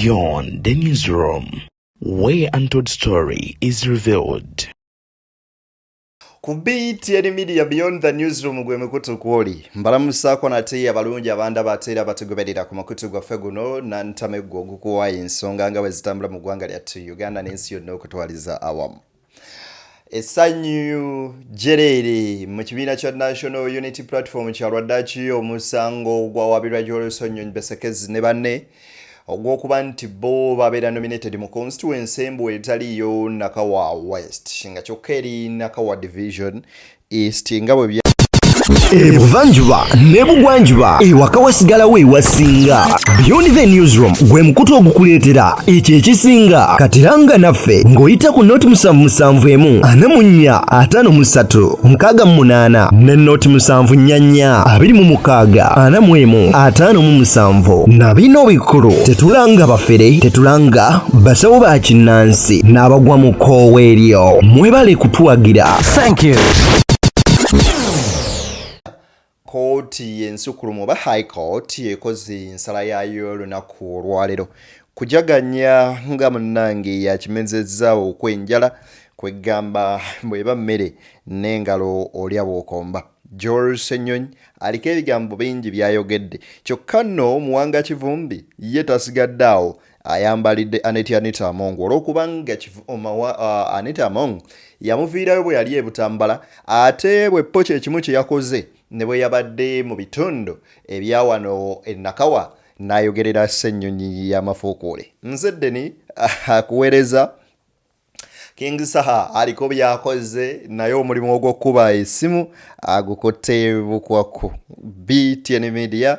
Beyond the Newsroom, where untold story is revealed. Ku BTN Media Beyond the Newsroom gwe mukutu kwoli mbalamusaako nate abalungi abandaba ate era batugoberera ku mukutu gwaffe guno nantameggo ogukuwa ensonga nga bwe zitambula mu ggwanga lyattu Uganda n'ensi yonna okutwaliza awamu. Essanyu jjereere mu kibiina kya National Unity Platform kya lwaddaki omusango ogwawabirwa Joel Ssenyonyi Besekezi ne banne ogw'okuba nti bo babeera nominated mu constituency embu etaliyo Nakawa West nga kyokka eri Nakawa Division East nga bwe Ebuvanjuba n'ebugwanjuba ewaka wasigalawo ewasinga. Beyond the Newsroom gwe mukutu ogukuleetera ekyo ekisinga. Kati langa naffe ng'oyita ku noti musanvu musanvu emu ana mu nnya ataano mu ssatu mukaaga mu munaana ne noti musanvu nnya nnya abiri mu mukaaga ana mu emu ataano mu musanvu. Na bino bikulu, tetulanga bafere, tetulanga basawo ba kinnansi n'abagwa mu kkoowa eryo. Mwebale kutuwagira. Thank you. Kkooti ensukulumu oba High Court ekoze ensala yaayo olunaku olwaleero kujaganya nga munnange yakimezezza okw'enjala kwegamba bw'eba mmere n'engalo olya bw'okomba. Joel Ssenyonyi aliko ebigambo bingi by'ayogedde kyokka nno Muwanga Kivumbi ye tasigadde awo ayambalidde Annet Anita Among olw'okuba nga Anita Among yamuviirayo bwe yali e Butambala ate bwe ppo kye kimu kye yakoze ne bwe yabadde mu bitundu ebya wano e Nakawa n'ayogerera Ssenyonyi y'amafuukuule. Nze Deni akuweereza King Saha aliko byakoze naye omulimu ogw'okukuba essimu agukutte bukwakku. BTN Media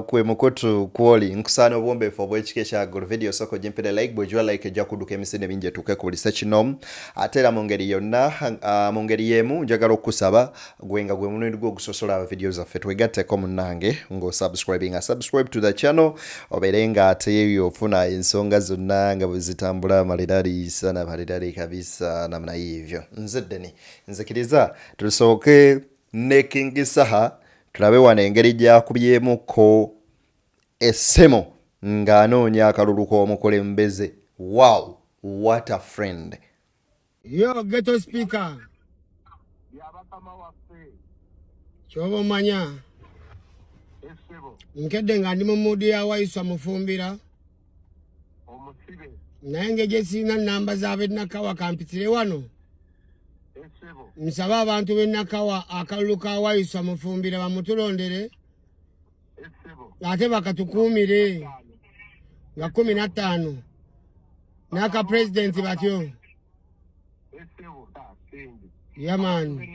kwe mukutu kwoli nkusaana obuwombeefu obw'ekika ekyaggulu. Video sooka ogimpere like, bw'ogiwa like ejja kudduka emisinde mingi etuuke ku buli ssekinoomu. Ate era mu ngeri yonna mu ngeri y'emu njagala okukusaba gwe nga gwe mulundi gwo ogusosola aba video zaffe twegatteko munnange ng'osubscribinga subscribe to the channel obeere nga ate ofuna ensonga zonna nga bwe zitambula maridadi sana maridadi kabisa namna hivyo. Nze Deni nzikiriza tusooke ne King Saha tulabe wano engeri gy'akubyemuko essimu ng'anoonya akalulu k'omukulembeze. Wow, what a friend. Yo, ghetto speaker. Kyoba omanya. Nkedde nga ndi mu muudi ya Waiswa Mufumbira. Naye ng'egye sirina nnamba z'ab'e Nakawa kampitire wano. Nsabe abantu b'e Nakawa akalulu ka Waiswa Mufumbira bamutulondere. Ate bakatukuumire nga 15 n'aka pulezidenti batyo. Yaman.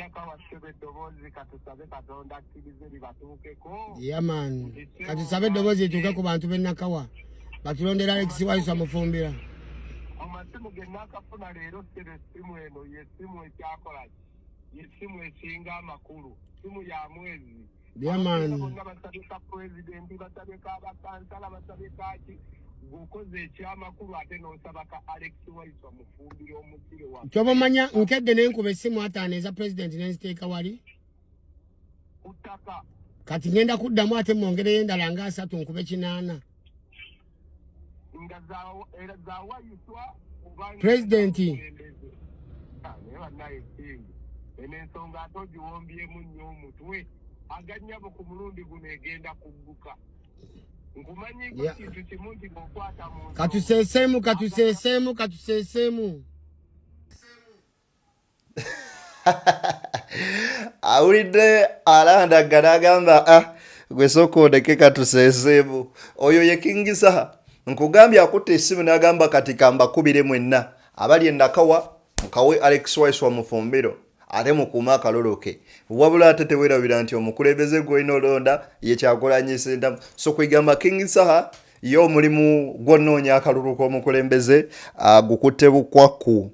Yaman. Katusabe eddoboozi lituuke ku bantu b'e Nakawa batulondera Alex Waiswa Mufumbira. Amasimu ge nakafuna leero ssebo, essimu eno yessimu ekyakola yessimu esinga amakulu, simu ya mwezi. Yaman. Bonna basabye ka pulezidenti, basabye ka bakansala, basabye kaki, gweokoze ekyamakulu ate n'osaba ka Alex Waiswa Mufumbiro omusire wa Kyoba omanya nkedde ne nkuba essimu 50 eza pulezidenti ne nziteeka wali ku ttaka. Kati ngenda kuddamu ate mwongereyo endala nga 30 nkube 80. Nga era za Waiswa kubanga Pulezidenti. Naye bannaye Kingi eno ensonga ate ogiwombyemu nnyo omutwe aganyabo ku mulundi guno egenda kugguka. Nkumanyiiko kintu kimu nti bw'okwata mu nsonga- Katuseeseemu, katuseeseemu, katuseeseemu. Awulidde alandagga n'agamba ah, gwe sooka ondeke katuseeseemu. Oyo ye King Saha nkugambye akutte essimu n'agamba kati kambakubire mwenna abali e Nakawa mukawe Alex Waiswa Mufumbiro ate mukuume akalulu ke. Wabula ate tewerabira nti omukulembeze gw'olina olonda ye Kyagulanyi Ssentamu. So kwegamba King Saha ye omulimu gw'onoonya akalulu k'omukulembeze agukutte bukwakku.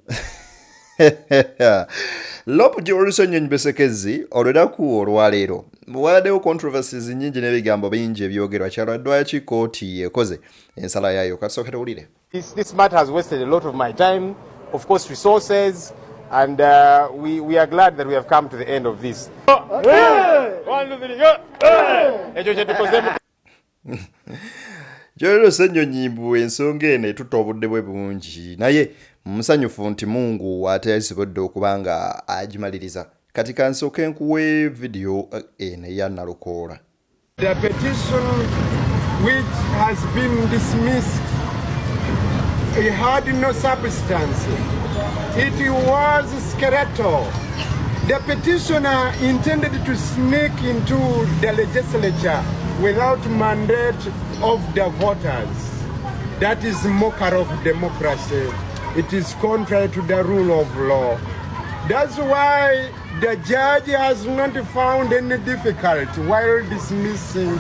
Lop Joel Ssenyonyi Besekezi olunaku olwaleero wabaddewo controversies nnyingi n'ebigambo bingi ebyogerwa kyalwaddwaki kkooti ekoze ensala yaayo. Katusooke tuwulire. This matter has wasted a lot of my time, of course resources, and we are glad that we have come to the end of this. One, two, three, go! Ekyo kye tukoze. Joel Ssenyonyi mbu ensonga eno etutte obudde bwe bungi naye musanyufu nti Mungu ate asobodde okuba nga agimaliriza. Kati kansooke nkuwe vidiyo eh, eno eya Nalukoola. The petition which has been dismissed it had no substance. It was skeletal. The petitioner intended to sneak into the legislature without mandate of the voters. That is mockery of democracy. It is contrary to the rule of law. That's why the judge has not found any difficulty while dismissing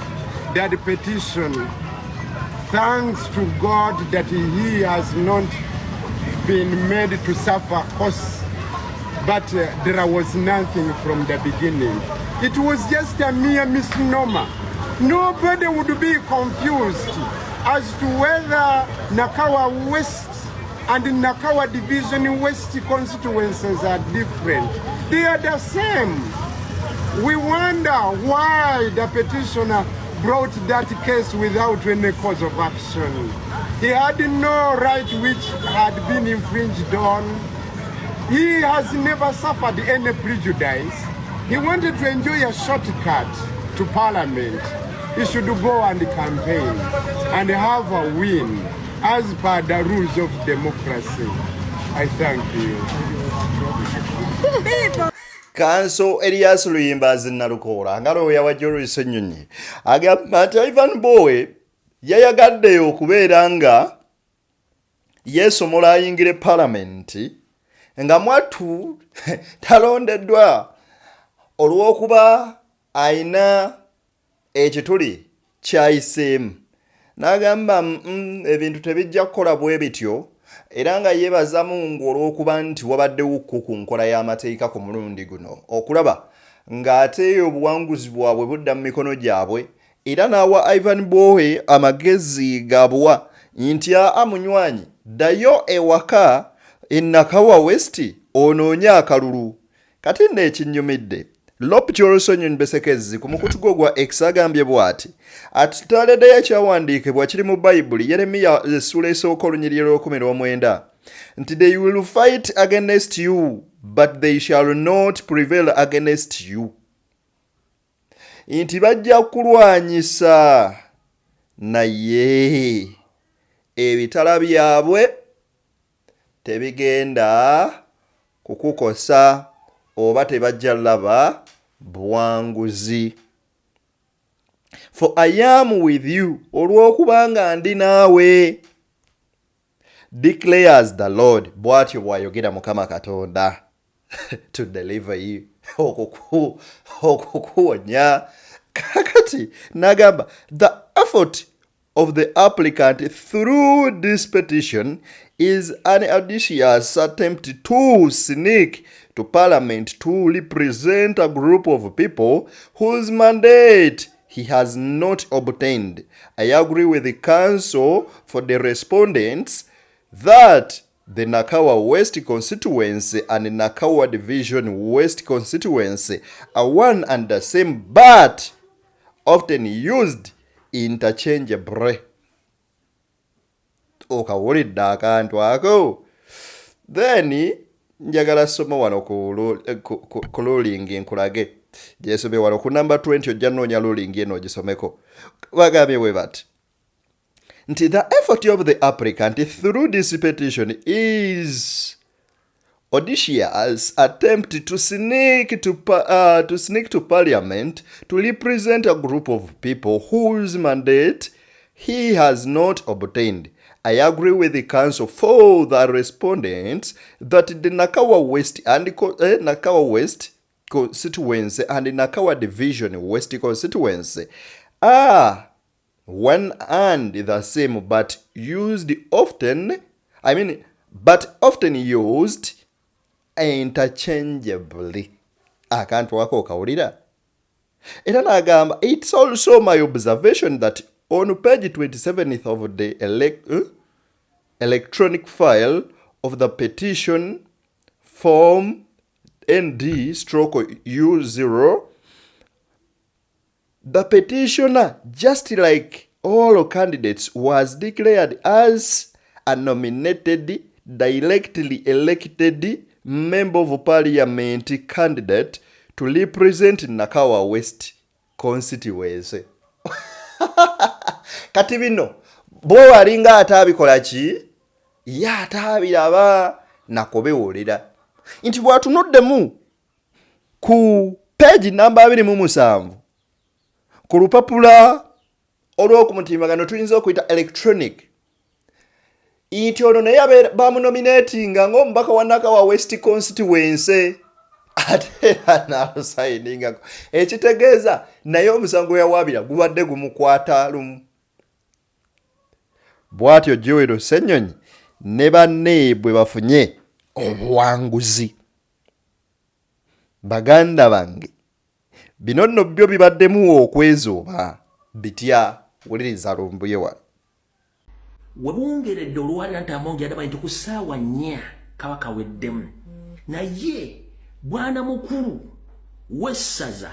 that petition. Thanks to God that he has not been made to suffer costs, but there was nothing from the beginning. It was just a mere misnomer. Nobody would be confused as to whether Nakawa West and Nakawa Division West constituencies are different. They are the same. We wonder why the petitioner brought that case without any cause of action. He had no right which had been infringed on. He has never suffered any prejudice. He wanted to enjoy a shortcut to parliament. He should go and campaign and have a win as per the rules of democracy. I thank you. Kanso Elias Luyimbazi Nalukoola nga looya wa Joel Ssenyonyi agamba nti Ivan Bowe yayagadde okubeera nga yeesomola ayingire palamenti nga mwattu talondeddwa olw'okuba alina ekituli kyayiseemu n'agamba mm, ebintu tebijja kukola bwe bityo era nga yeebaza Mungu olw'okuba nti wabaddewo kku ku nkola y'amateeka ku mulundi guno okulaba ng'ate obuwanguzi bwabwe budda mu mikono gyabwe era n'awa Ivan Bohe amagezi ga buwa nti aa munywanyi ddayo ewaka e Nakawa West onoonye akalulu. Kati nno ekinnyumidde, Lop Kyolosonyonyi Besekezzi ku mukutu gwe ogwa X agambye bw'ati, Atutaaleddeyo ekyawandiikibwa kiri mu Bayibuli, Yeremiya essuula esooka olunyiriri lw'ekumi lw'omwenda nti they will fight against you but they shall not prevail against you. Nti bajja kulwanyisa naye ebitala byabwe tebigenda kukukosa oba tebajja laba buwanguzi. For I am with you, olw'okuba nga ndi naawe, declares the Lord, bw'atyo bw'ayogera Mukama Katonda, to deliver you, okukuwonya. Kakati n'agamba the effort of the applicant through this petition is an audacious attempt to sneak to parliament to represent a group of people whose mandate he has not obtained. I agree with the counsel for the respondents that the Nakawa West constituency and Nakawa Division West constituency are one and the same, but often used interchangeably. Okawulidde akantu ako? Then njagala soma wano ku ruling nkulage gyesome wano ku number 20 ojja nnoonya ruling eno ogisomeko. Bagambye bwe bati nti the effort of the applicant through this petition is audacious attempt to sneak to parliament to represent a group of people whose mandate he has not obtained. I agree with the counsel for the respondents that the Nakawa West and Nakawa West constituency and Nakawa Division West constituency are one and the same, but used often, I mean, but often used interchangeably. Akantu ako okawulira? Era n'agamba it's also my observation that on page 27th of the electronic file of the petition form ND stroke U0, the petitioner, just like all candidates was declared as a nominated directly elected member of parliament candidate to represent Nakawa West constituency. Kati bino bwoba alinga ate abikola ki ye ate abiraba nakubiwulira nti bw'atunuddemu ku peegi namba 27 ku lupapula olw'okumutimbagano tuyinza okuyita electronic nti ono naye bamunominatinga ng'omubaka wa Nakawa West constituency ate era n'alusayiningako ekitegeeza naye omusango yawaabira gubadde gumukwata lumu. Bw'atyo Joel Ssenyonyi ne banne bwe bafunye obuwanguzi. Baganda bange bino nno byo bibaddemu okwezooba bitya? Wuliriza Lumbuye wano. We bungeredde olwalira nti Amongi yadaba nti ku ssaawa nnya kaba kaweddemu naye bwana mukulu w'essaza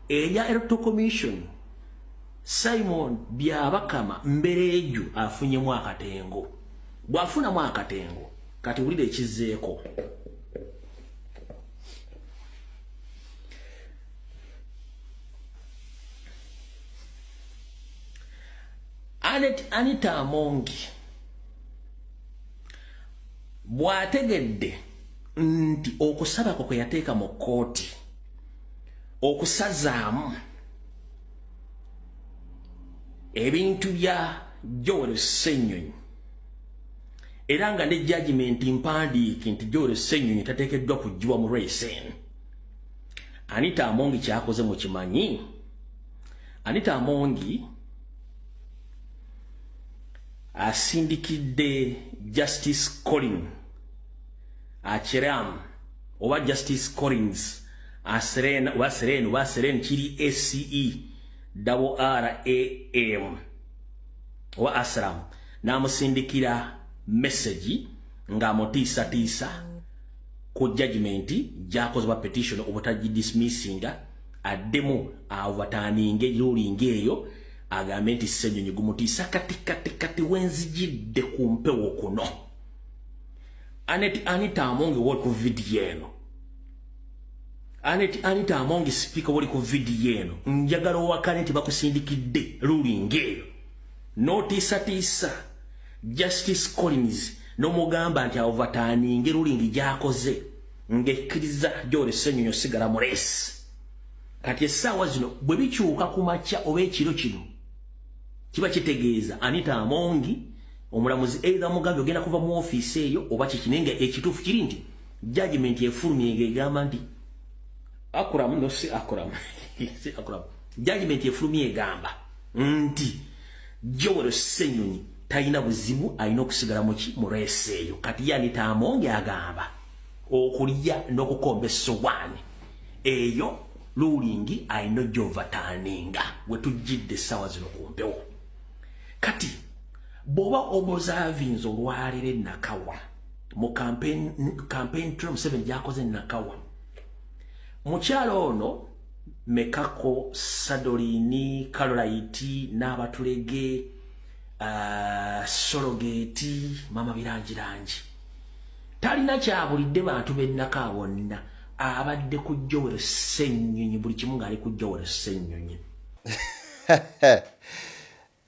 erya Electoral Commission Simon Byabakama Mbereeju afunyemu akatengo. Bw'afunamu akatengo kati wulira ekizzeeko. Anet Anita Amongi bw'ategedde nti okusaba kwe kwe yateeka mu kkooti okusazaamu ebintu bya Joel Ssenyonyi era nga ne judgment mpandiike nti Joel Ssenyonyi tateekeddwa kuggyibwa mu race eno. Anita Amongi kyakoze mukimanyi? Anita Amongi asindikidde Justice Colin Acheram oba Justice Collins Aseren oba Seren oba Seren kiri ACE double R A M oba Asram n'amusindikira message ng'amutiisatiisa ku judgment gy'akoze oba petition obutagidismissinga addemu overturninge ruling eyo agambe nti Ssenyonyi gumutiisa. Kati kati kati wenzijidde ku mpewo kuno Anet Anita Amongi woli ku vidiyo eno. Anet Anita Amongi sipiika woli ku vidiyo eno, njagala owakane nti bakusindikidde ruling eyo n'otiisatiisa Justice Collins n'omugamba nti overturninge ruling gy'akoze ng'ekkiriza Joel Ssenyonyi osigala mu race. Kati essaawa zino bwe bikyuka ku makya oba ekiro kino kiba kitegeeza Anita Amongi omulamuzi either mugambye ogenda kuva mu ofiisi eyo oba kiki, naye nga ekituufu kiri nti judgment efulumye ng'egamba nti Akram no si Akram si Akram, judgment efulumye egamba nti Joel Ssenyonyi talina buzibu, alina okusigala muki mu race eyo. Kati ye Anita Amongi agamba okulya n'okukomba essowaani eyo ruling alina ogy'overturninga we tujjidde essaawa zino ku mpewo. Kati bw'oba observinze olwaleero e Nakawa mu campaign trail Museveni gy'akoze e Nakawa, mukyala ono Mekako Sadolini Caroline n'abatulege Sologeeti Mama Birangirangi talina kyabulidde bantu b'e Nakawa bonna, abadde ku Joel Ssenyonyi buli kimu ng'ali ku Joel Ssenyonyi.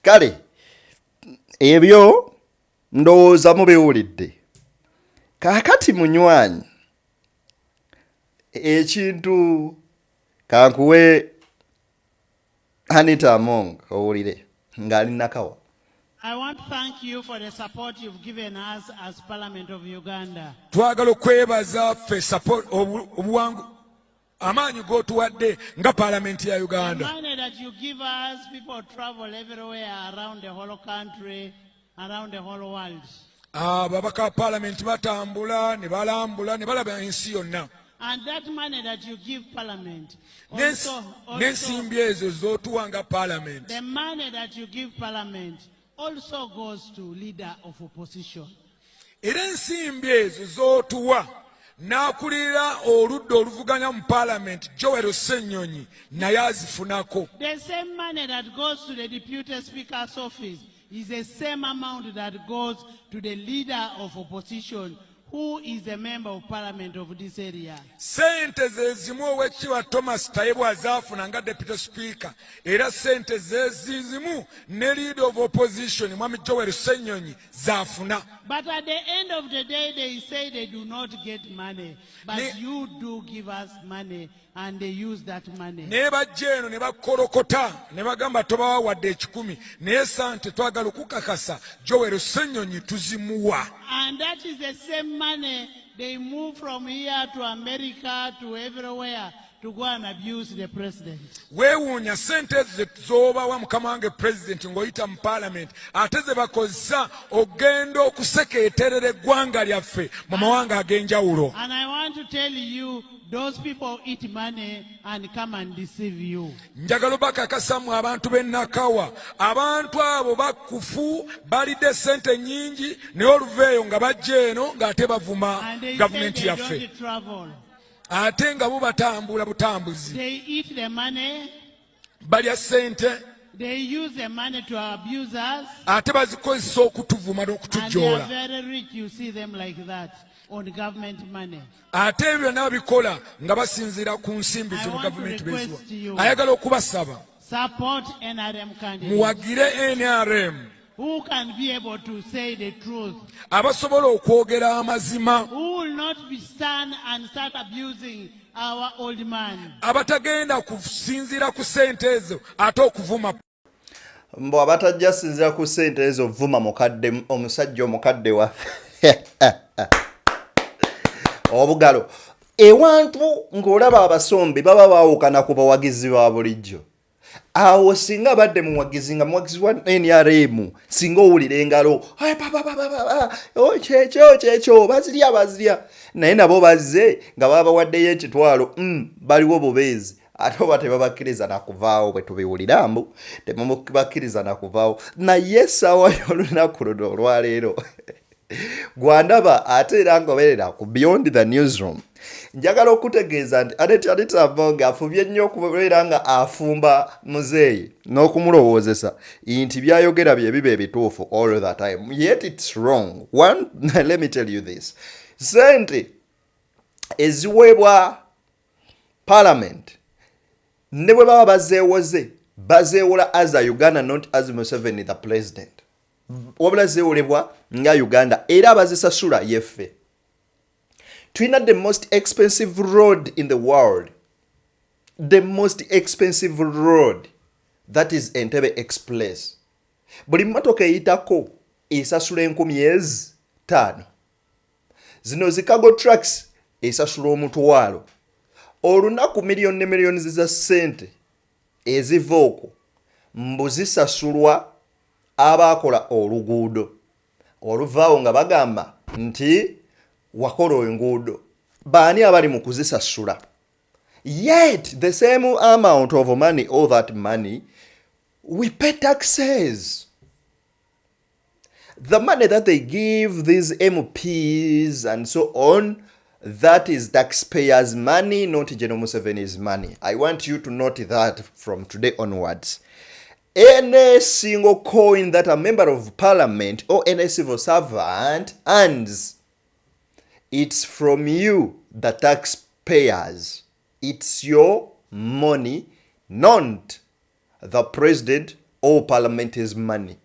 Kale ebyo ndowooza mubiwulidde. Kaakati munywanyi ekintu kankuwe Anita Among owulire ng'ali Nakawa. I want to thank you for the support you've given us as Parliament of Uganda. Twagala okwebaza ffe support obuwangu amaanyi g'otuwadde nga paalamenti ya Uganda. The money that you give us, people travel everywhere around the whole country, around the whole world. Ababaka ba paalamenti batambula ne balambula ne balaba ensi yonna. And that money that you give Parliament, n'ensimbi ezo z'otuwa nga paalamenti, the money that you give Parliament also goes to leader of opposition. Era ensimbi ezo z'otuwa N'akulira oludda oluvuganya mu paalamenti Joel Ssenyonyi naye azifunako. The same money that goes to the deputy speaker's office is the same amount that goes to the leader of opposition who is a member of parliament of this area. Ssente ze zimu Oweekitiibwa Thomas Tayebwa zaafuna nga deputy speaker, era ssente ze zimu ne leader of opposition Mwami Joel Ssenyonyi zaafuna. But at the end of the day, they say they do not get money. But you do give us money and they use that money. Naye bajja eno ne bakolokota ne bagamba tobawa wadde ekikumi, naye sante twagala okukakasa Joel Ssenyonyi tuzimuwa. And that is the same money they move from here to America to everywhere to go and abuse the president. Weewuunya ssente ezo z'obawa mukama wange pulezidenti ng'oyita mu paalamenti ate ze bakozesa okugenda okusekeeterera eggwanga lyaffe mu mawanga ag'enjawulo. And I want to tell you, those people eat money and come and deceive you. Njagala obakakasamu abantu b'e Nakawa, abantu abo bakufu balidde ssente nnyingi, naye oluva eyo nga bajja eno ng'ate bavuma And they say gavumenti they yaffe. don't travel. Ate nga bo batambula butambuzi. They eat the money. Balya ssente. They use the money to abuse us. Ate bazikozesa okutuvuma And they are n'okutujoola. very rich. You see them like that on government money. Ate ebyo byonna babikola nga basinziira ku nsimbi I zino want to gavumenti request beziwa. you. Ayagala okubasaba Support NRM candidates muwagire NRM who can be able to say the truth, abasobola okwogera amazima, who will not be stand and start abusing our old man. Abatagenda kusinziira ku ssente ezo ate okuvuma. Mbu abatajja sinzira ku ssente ezo vuma mukadde, omusajja omukadde waffe obugalo ewantu ng'olaba abasombi baba baawukana ku bawagizi ba bulijjo. Awo singa abadde muwagizi nga muwagizi wa NRM, singa owulira engalo, "Ai, ba, ba, ba, ba, ba, ba, oh, kyekyo kyekyo, bazirya bazirya." Naye nabo bazze nga babawaddeyo ekitwalo, baliwo bubeezi ate oba tebabakkiriza nakuvaawo. Bwe tubiwulira mbu temubakkiriza nakuvaawo, naye essaawa y'olunaku luno olwaleero gwandaba ate era ngoberera ku Beyond the Newsroom, njagala okutegeeza nti Annet Anita Among afubye nnyo okubeera nga afumba muzeeyi n'okumulowoozesa nti byayogera bye biba ebituufu all the time, yet it's wrong. One, let me tell you this: sente eziweebwa parliament, ne bwe baba bazeewoze, bazeewola as a Uganda, not as Museveni the president, wabula zeewolebwa nga Uganda, era abazisasula yeffe. Tulina the most expensive road in the world, the most expensive road, that is Entebbe Express. Buli mmotoka eyitako esasula 5,000. Zino zi cargo trucks esasula 100,000 olunaku. Miliyoni ne miliyoni za ssente eziva okwo mbu zisasulwa abaakola oluguudo oluvaawo nga bagamba nti wakola enguudo. Baani abali mu kuzisasula? Yet the same amount of money, all that money we pay taxes, the money that they give these MPs and so on, that is taxpayers' money, not General Museveni's money. I want you to note that from today onwards. Any single coin that a member of parliament or any civil servant earns, it's from you, the taxpayers. It's your money, not the president or parliament's money.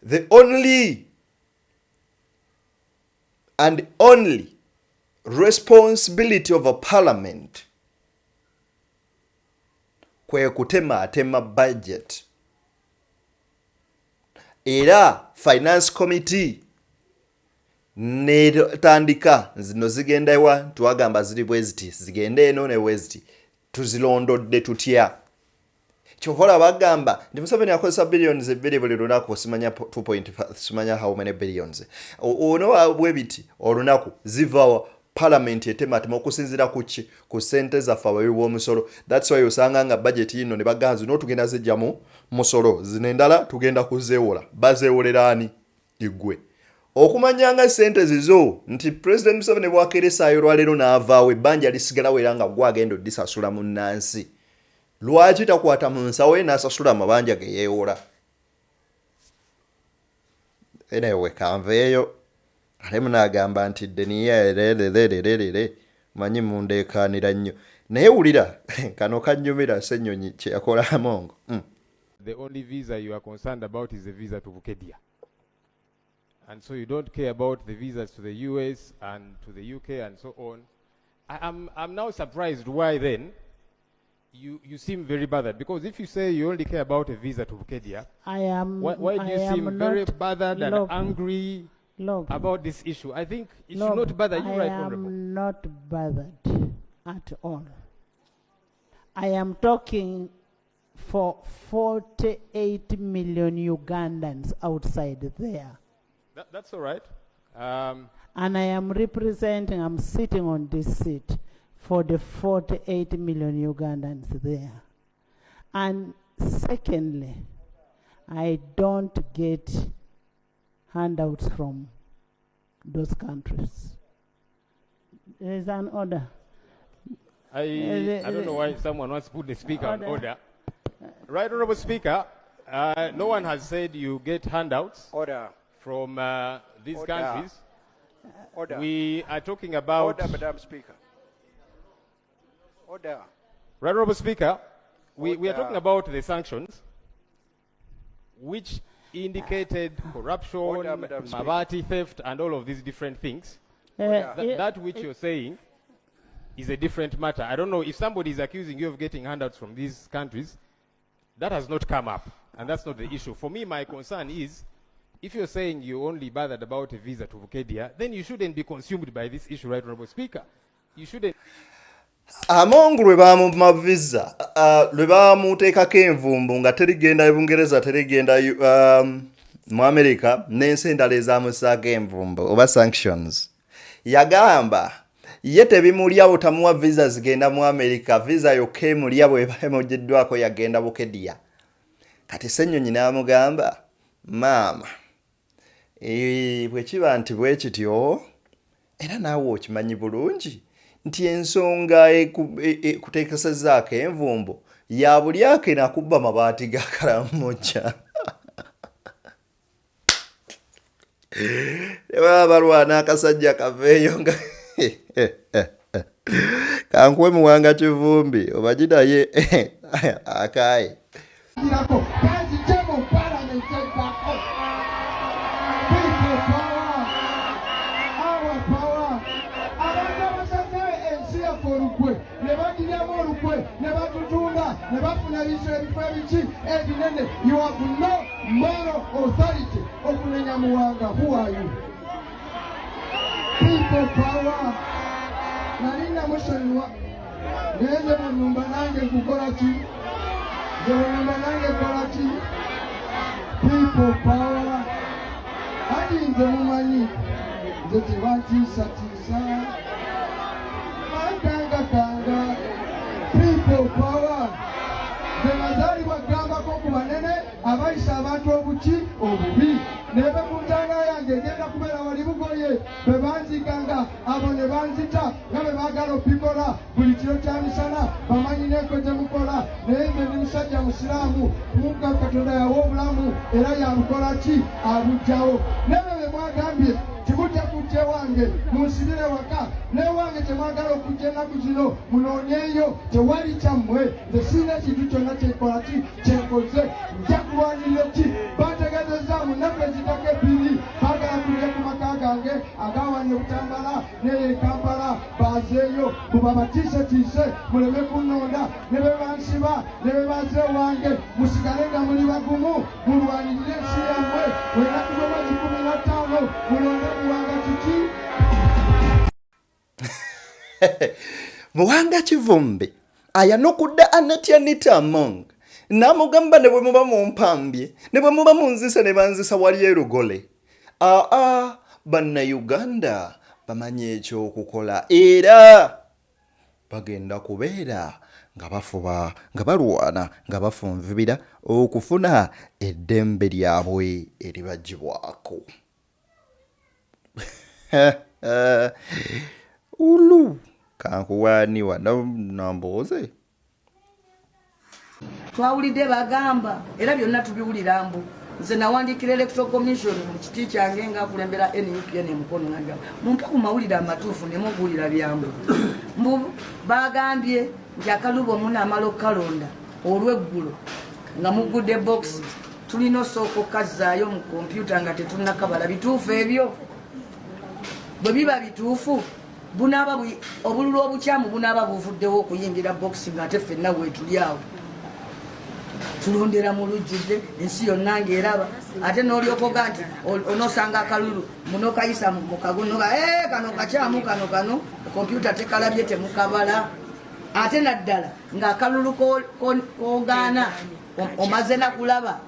The only and only responsibility of a parliament kwe kutemaatema budget, era finance committee netandika zino zigenda wa twagamba ziri bwe ziti, zigende eno ne bwe ziti, tuzilondodde tutya? Kyova olaba bagamba nti Museveni akozesa billions 2 buli lunaku, simanya 2.5, simanya how many billions ono bwe biti olunaku. Zivawa? Parliament etematema okusinziira ku ki? Ku ssente zaffe abawi b'omusolo. That's why osanga nga budget yino ne bagamba zino tugenda zijjamu musolo, zino endala tugenda kuzeewola. Bazeewolera ani? Igwe. Okumanya nga ssente zizo nti President Museveni bw'akeera essaawa y'olwaleero n'avaawo ebbanja lisigalawo era nga ggwe agenda oddisasula munnansi. Lwaki takwata mu nsawo ye n'asasula amabanja ge yeewola? Anyway, kanveeyo. Ate munaagamba nti deniyeererererere manyi mundeekaanira nnyo. Naye wulira kano kannyumira Ssenyonyi kye yakola Among. The only visa you are concerned about is the visa to Bukedia. And so you don't care about the visas to the US and to the UK and so on. I'm now surprised why then you seem very bothered. Because if you say you only care about a visa to Bukedia, I am, why do you I am seem very not- bothered and Look, angry look, about this issue? I think it look, should not bother you, I right, am Honorable? not bothered at all. I am talking for 48 million Ugandans outside there. That's all right. And I am representing, I'm sitting on this seat for the 48 million Ugandans there. And secondly, I don't get handouts from those countries. There is an order. I don't know why someone wants to put the speaker on Order. order. Right, Honorable Speaker, no one has said you get handouts Order. from these Order. countries. Order. We are talking about... Order, Madam Speaker. Order. Right, Honorable Speaker, we are Order. talking about the sanctions, which indicated corruption, Order, Madam Speaker. Mabati theft, and all of these different things. That which you're saying is a different matter. I don't know if somebody is accusing you of getting handouts from these countries. That has not come up, and that's not the issue. For me, my concern is, if you're saying you only bothered about a visa to Bukedia, then you shouldn't be consumed by this issue, right, Honorable Speaker? You shouldn't. Among lwe baamumma visa, lwe baamuteekako envumbo nga terigenda Bungereza, terigenda mu America n'ensi endala ezaamussaako envumbo oba sanctions. Yagamba ye tebimulya butamuwa visa zigenda mu America, visa yokka emulya bw'eba emuggyiddwako yagenda Bukedia. Kati Ssenyonyi n'amugamba, maama, bwe kiba nti bwe kityo, era naawe okimanyi bulungi nti ensonga ekuteekesezzaako envumbo ya bulyake nakubba mabaati ga Karamoja. Ne baba balwana akasajja kaveeyo nga kankuwe Muwanga Kivumbi obaji naye akaaye. Kanzije mu palamenti eddako. People power, our power. Abantu abasaze ensi yaffe olukwe ne bagiryamu olukwe ne batutunda ne bafuna ebifo ebiki ebinene. You have no moral authority okunenya Muwanga. Who are you? People power. Nali namusonyiwa naye nze bwe nange nkukola ki? Nze bwe nange nkola ki? People power. Ati nze mumanyi nze tebantiisatiisa bankangakanga. People power. Nze nazaalibwa kugambako ku banene abayisa abantu obuki obubi. Neve ku ntanga yange egenda kubeera wali Bugoye bwe banzikanga abo ne banzita nga bwe baagala okubikola buli kiro kya misana bamanyi n'enko gye mukola. Naye nze ndi musajja musiraamu, Mungu Katonda yawa obulamu era yabukola ki abuggyawo. N'ebyo bye mwagambye timujja kujja ewange munsibire waka, n'ewange temwagala okujja ennaku zino munoonyeeyo, tewali kyammwe. Nze sirina kintu kyonna kyenkola ki kyenkoze, nja kulwanirira ki. Bantegeezezza mu nnaku ezitako ebbiri baagala kujja ku maka gange agaawanye Butambala n'eyo e Kampala, bazeeyo mubabatiisetiise muleme kunnonda, ne bwe bansiba ne bwe baze ewange musigale nga muli bagumu mulwanirire ensi yammwe. Ennaku z'omwezi 15 mulonde Muwanga kiki? Muwanga Kivumbi ayanukudde Annet Anita Among n'amugamba ne bwe muba mumpambye ne bwe muba munzise ne banzisa wali e Lugole. Aa, Bannayuganda bamanyi ekyokukola era bagenda kubeera nga bafuba nga balwana nga bafunvubira okufuna eddembe lyabwe eribagibwako. Ulu kankuwaani wano Nambooze. Twawulidde bagamba era byonna tubiwulira mbu nze nawandiikira Electoral Commission mu kiti kyange nga akulembera NUP eno e Mukono, nagamba mumpe ku mawulire amatuufu neme okuwulira byangu. Mbu bagambye nti akalulu bwe munaamala okukalonda olweggulo nga muggudde box tulina osooka okukazzaayo mu kompyuta nga tetunnakabala. Bituufu ebyo? Bwe biba bituufu, bunaaba obululu obukyamu bunaaba buvuddewo okuyingira bokisi nga ate ffenna weetuli awo tulondera mu lujjudde ensi yonna ng'eraba, ate n'olyoka oga nti onoosanga akalulu munokayisa mu kagunoga eh, kano kakyamu kano kano kompyuta tekalabye temukabala, ate naddala ng'akalulu kogaana omaze nakulaba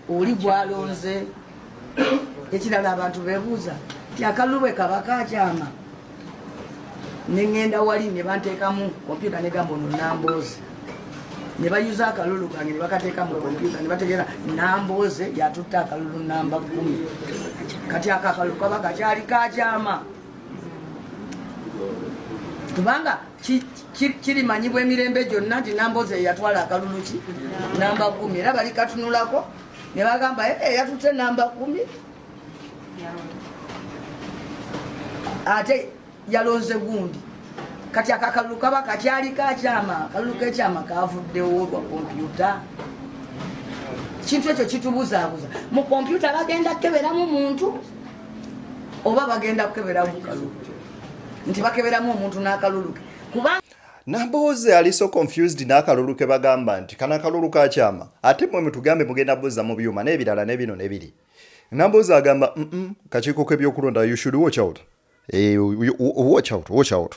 oli gwalonze. Ekirala abantu bebuuza nti akalulu bwe kaba kakyama neŋŋenda wali ne banteekamu kompyuta negamba ono Nambooze, ne bayuza akalulu kange ne bakateeka mu kompyuta ne bategeera Nambooze yatutte akalulu namba 10. Kati ako akalulu kaba kakyali kakyama kubanga kirimanyibwa emirembe gyonna nti Nambooze yeyatwala akalulu ki namba 10, era bali katunulako ne bagamba eh, yatutte namba 10 ate yalonze gundi. Kati akakalulu kaba kakyali kakyama? Akalulu kekyama kavuddewo lwa kompyuta. Kintu ekyo kitubuzaabuza. Mu kompyuta bagenda kukeberamu muntu oba bagenda kukeberamu kalulu? Nti bakeberamu omuntu n'akalulu ke kubanga Nambooze ali so confused n'akalulu ke bagamba nti kano akalulu ka kyama, ate mmwe mutugambe mugenda buzza mu byuma n'ebirala n'ebino n'ebiri. Nambooze agamba mm kakiiko k'ebyokulonda, you should watch out. Eh, watch out, watch out.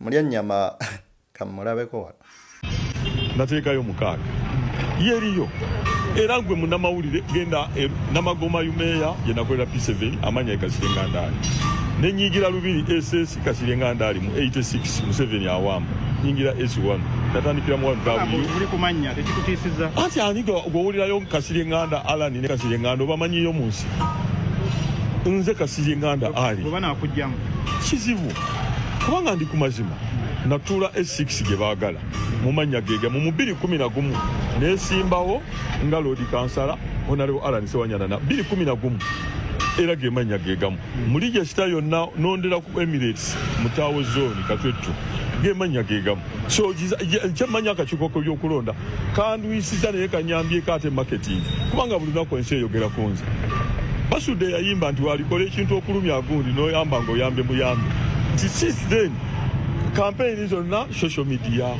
Mulya nnyama kamulabeko wano. Nateekayo 6 yeriyo, era gwe munamawulire genda e, Namagoma yumeeya gye nakolera P7 amanya e Kasirye Ngandaali, nenyigira Lubiri SS Kasirye Ngandaali mu 86 Museveni awamba nyingira S1 natandikira mu 1W. Uli kumanya tekikutiisiza? Anti ani gwowulirayo Kasirye Nganda Alan ne Kasirye Nganda obamanyiyo mu nsi? Nze Kasirye Nganda Ali. Bwe banakugyamu? Kizibu kubanga ndi ku mazima. Natuula S6 gye baagala mu mannya gege mu 2011 nesimbawo nga Lord Kansala Honorable Alan Sewanyana na 2011, era ge mannya gegamu mu register yonna nondera ku Emirates Mutaawo zone Katwettu, ge mannya gegamu. So kyemmanyi, akakiiko k'ebyokulonda kandwisiza naye kanyambyeko ate marketing, kubanga buli lunaku ensi eyogera ku nze. Basudde yayimba nti walikola ekintu okulumya agundi noyamba ngaoyambye muyambe, nti since then campaign zonna social media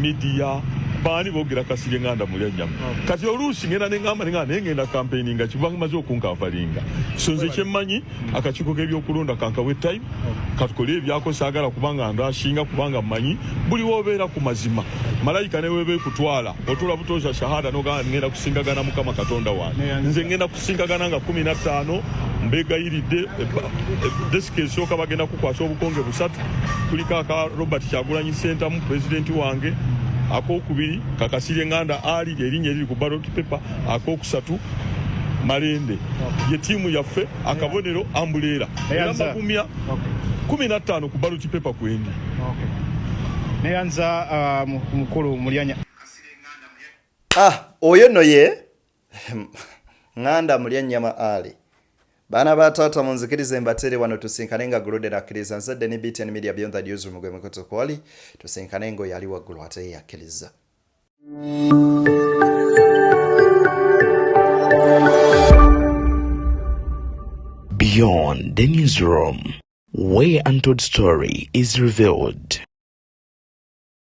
media baani boogera Kasirye Nganda mulya nnyama. Kati oluusi ngenda neŋamba nenga naye ngenda campaign nga kiba maze okunkanfalinga. So nze kyemmanyi, akakiiko k'ebyokulonda kankawe time katukole ebyako. Saagala kubanga ndashinga, kubanga mmanyi buli wobeera ku mazima malayika neweeba ekutwala otula butoza shahada nogamba ngenda kusingagana Mukama Katonda wange. Nze ngenda kusinkagana nga 15. Mbegayiridde, desiki esooka bagenda kukwasa obukonge busatu, kuliko aka Robert Kyagulanyi Sentamu pulezidenti wange, akokubiri kakasirye Nganda Ali lyerinnya eriri ku ballot paper, akokusatu Malende ye tiimu yaffe, akabonero ambuleera. Era mbagumya, 15 ku ballot paper kwendi. Neyanza mukulu Mulyanya. Ah, oyo nno ye Nganda mulya nnyama Ali. Baana ba taata, munzikirize mbatere wano, tusinkane nga Gulude nakkiriza. Nzadde ne BTN Media Beyond the Newsroom gwe mukutu kwali. Tusinkane ng'oyo ali waggulu ate ye yakkiriza. Beyond the Newsroom, where untold story is revealed.